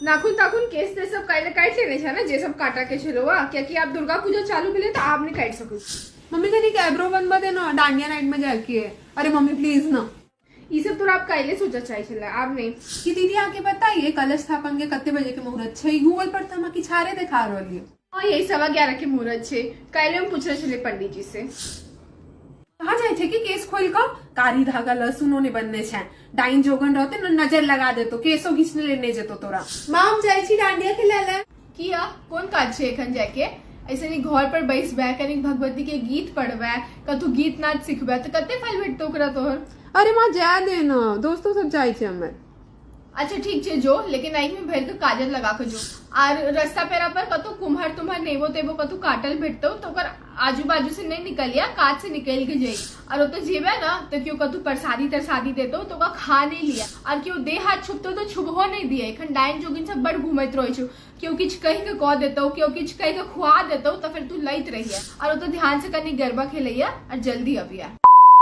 नाखून ताखून केस तेस सब काल्हि काटि लेने छै ने जे सब काटऽ के छलौ आ, कियाकि आब दुर्गा पूजा चालू भेलै तऽ आब नहि काटि सकै छी। मम्मी कनी आइब्रो बनबा देना, डांडिया नाइट में जाके है। अरे मम्मी प्लीज ना। ई सब तोरा आब काल्हि सोचऽ चाही छलै, आब नहि। कि दीदी आके बताइए कलश स्थापन के कते बजे के मुहूर्त छै? गूगल पर तऽ हमरा किछारे देखा रहल ये। हाँ, यही 11:15 के मुहूर्त छै। काल्हि हम पूछने छलियै पंडीजी से। कहाँ जाइ छै कि केस खोल कऽ कारी धागा लहसुनो नहि बनने छै, डाइन जोगन रहते न नजर लगा देतो, केसो घिचने लेने जेतो तोरा। माँ हम जाइ छी डांडिया खेलै लए। किया, कोन काज छै एखन जायके? ऐसे नहीं घर पर बैसबै, कनिक भगवती के गीत पढ़बै, कतहु गीत नाद सिखबै तऽ कते फल भेटतौ ओकरा तोहर। अरे माँ जाय दे न, दोस्तो सब जाइ छै हमर। अच्छा ठीक छै जो, लेकिन आँखि में भरि के काजल लगा के जो। आर रास्ता पेरा पर कतौ कुम्हर तुम्हर नेबो तेबो कतौ काटल भेटतौ तो ओकर आजू बाजू से नहीं निकलिया, कात से निकल के जाई। और ओतऽ जेबे ना तो केओ कतौ प्रसादी तरसादी देतौ तो ओकरा खा नहीं लिया, और केओ देह हाथ छुपतौ तो छुबहो नहीं दिया। एखन डाइन जोगिन सब बड़ घूमैत रहै छौ, केओ किछु कहि के कऽ देतौ, केओ किछु कहि के खुआ देतौ तऽ फेर तू लैत रहिया। और ओतऽ ध्यान से कनी गरबा खेलैया और जल्दी अबिया।